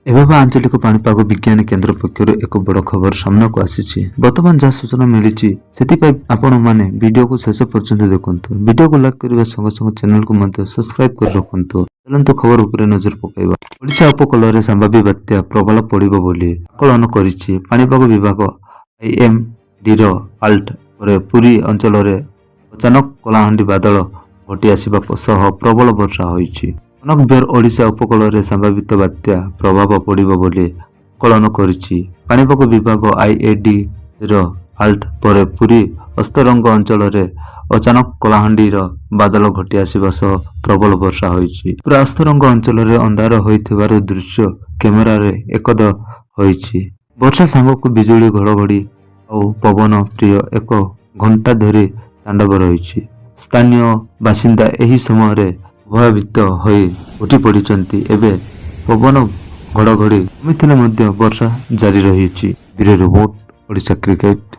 ଏବେ ଆଞ୍ଚଳିକ ପାଣିପାଗ ବିଜ୍ଞାନ କେନ୍ଦ୍ର ପକ୍ଷରୁ ଏକ ବଡ଼ ଖବର ସାମ୍ନାକୁ ଆସିଛି। ବର୍ତ୍ତମାନ ଯାହା ସୂଚନା ମିଳିଛି, ସେଥିପାଇଁ ଆପଣମାନେ ଭିଡ଼ିଓକୁ ଶେଷ ପର୍ଯ୍ୟନ୍ତ ଦେଖନ୍ତୁ। ଭିଡ଼ିଓକୁ ଲାଇକ୍ କରିବା ସଙ୍ଗେ ସଙ୍ଗେ ଚ୍ୟାନେଲକୁ ମଧ୍ୟ ସବସ୍କ୍ରାଇବ୍ କରି ରଖନ୍ତୁ। ଚାଲନ୍ତୁ, ଖବର ଉପରେ ନଜର ପକାଇବା। ଓଡ଼ିଶା ଉପକୂଳରେ ସମ୍ଭାବ୍ୟ ବାତ୍ୟା ପ୍ରବଳ ପଡ଼ିବ ବୋଲି ଆକଳନ କରିଛି ପାଣିପାଗ ବିଭାଗ। ଆଇଏମଡିର ଆଲର୍ଟ ପରେ ପୁରୀ ଅଞ୍ଚଳରେ ଅଚାନକ କଳାହାଣ୍ଡି ବାଦଲ ଘୋଟି ଆସିବା ସହ ପ୍ରବଳ ବର୍ଷା ହୋଇଛି। କନକ ବ୍ୟୁରୋ, ଓଡ଼ିଶା ଉପକୂଳରେ ସମ୍ଭାବିତ ବାତ୍ୟା ପ୍ରଭାବ ପଡ଼ିବ ବୋଲି ଆକଳନ କରିଛି ପାଣିପାଗ ବିଭାଗ। ଆଇଏମଡିର ଆଲର୍ଟ ପରେ ପୁରୀ ଅସ୍ତରଙ୍ଗ ଅଞ୍ଚଳରେ ଅଚାନକ କଳାହାଣ୍ଡିର ବାଦଲ ଘୋଟି ଆସିବା ସହ ପ୍ରବଳ ବର୍ଷା ହୋଇଛି। ପୁରା ଅସ୍ତରଙ୍ଗ ଅଞ୍ଚଳରେ ଅନ୍ଧାର ହୋଇଥିବାର ଦୃଶ୍ୟ କ୍ୟାମେରାରେ କଏଦ ହୋଇଛି। ବର୍ଷା ସାଙ୍ଗକୁ ବିଜୁଳି, ଘଡ଼ଘଡ଼ି ଆଉ ପବନ ପ୍ରାୟ ଏକ ଘଣ୍ଟା ଧରି ତାଣ୍ଡବ ରହିଛି। ସ୍ଥାନୀୟ ବାସିନ୍ଦା ଏହି ସମୟରେ ଭୟଭୀତ ହୋଇ ଉଠି ପଡ଼ିଛନ୍ତି। ଏବେ ପବନ, ଘଡ଼ଘଡ଼ି କମିଥିଲେ ମଧ୍ୟ ବର୍ଷା ଜାରି ରହିଛି। Bureau report, Odisha cricket.